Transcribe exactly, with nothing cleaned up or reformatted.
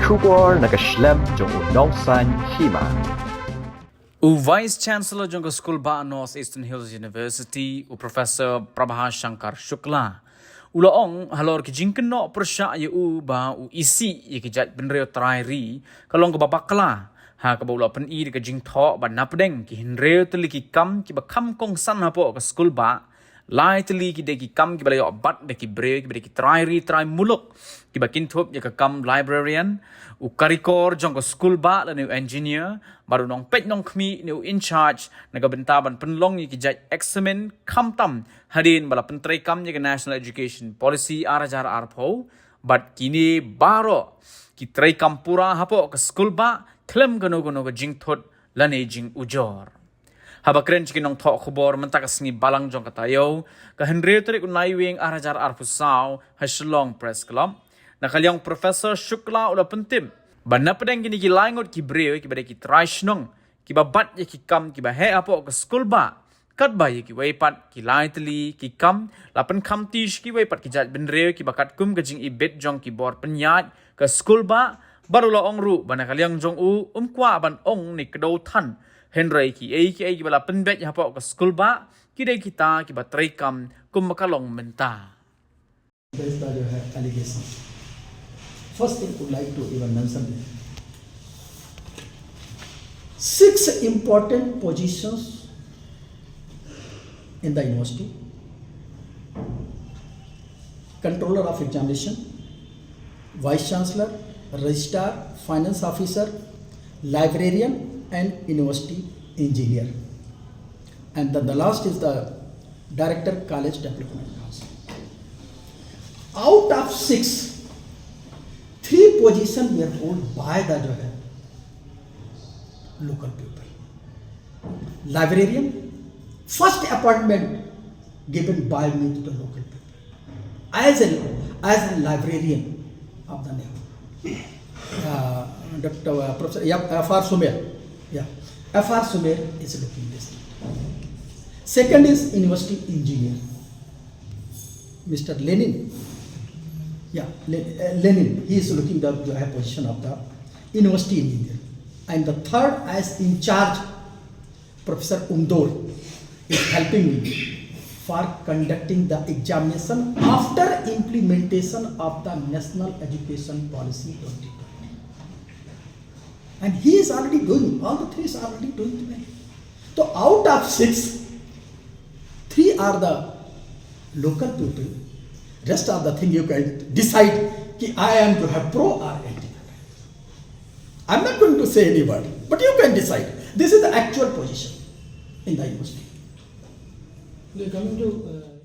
Khubor na ka shlem jong u nongsaiñ hima. U Vice Chancellor jong ka Skulbah North Eastern Hills University, u Professor Prabha Shankar Shukla, u la ong halor ki jingkynnoh pyrshah ïa u ba u isih ïa ki jaitbynriew trai ri ka long kaba bakla, ha kaba u la pyni da ka jingthoh ba napdeng ki hynriew tylli ki kam kiba kham kongsan hapoh ka skulbah, lai tylli ki dei ki kam kiba la ïoh bat da ki briew kiba dei ki trai ri trai muluk, kiba kynthup ïa ka kam librarian, u karikor jong ka skulbah lane u engineer, bad u nongpeit nongkhmih ne u in charge na ka bynta ban pynlong ïa ki jait eksamin, khamtam hadien ba la pyntreikam ïa ka National Education Policy ar hajar arphew, bad kine baroh ki treikam pura hapoh ka skulbah khlem kano kano ka jingthut lane jingujor. Haba kren sha ki nongthoh khubor mynta ka sngi Balang jong ka taïew, ka hynriew tarik u Naiwieng ar hajar arphew saw, ha Shillong Press Club, na ka liang Professor Shukla u la pyntip ba napdeng kine ki lai ngut ki briew kiba dei ki trai shnong kiba bat ïa ki kam kiba heh hapoh ka skulbah, katba ïa kiwei pat ki lai tylli ki kam la pynkhamti sha kiwei pat ki jaitbynriew kiba katkum ka jingibit jong ki bor pynïaid ka skulbah, bad u la ong ruh ba na ka liang jong u um kwah ban ong ne kdew than, hynrei kiei kiei kiba la pynbeit hapoh ka skulbah ki dei kita kiba treikam kumba ka long mynta. Based on your allegation. First thing I would like to even mention this. Six important positions in the university: Controller of Examination, Vice Chancellor, Registrar, Finance Officer, Librarian, and University Engineer. And then the last is the Director, College Development Council. Out of six, three position were held by the, जो है, local people. Librarian, first appointment given by me to the local people as a, as a librarian of the NEHU. Uh, Doctor, uh, Professor, yeah, F R Sumer. Yeah, F R Sumer is looking this. Second is university engineer, Mister Lenin. Yeah, Le-, uh, Lenin. He is looking the, the position of the university engineer. And the third, as in charge, Professor Umdor is helping me for conducting the examination after implementation of the National Education Policy twenty twenty. And he is already doing, all the three is already doing well. So out of six, three are the local people. Rest of the thing you can decide कि I am जो है pro or anti. I'm not going to say any word, but you can decide. This is the actual position in the university. Coming to, uh,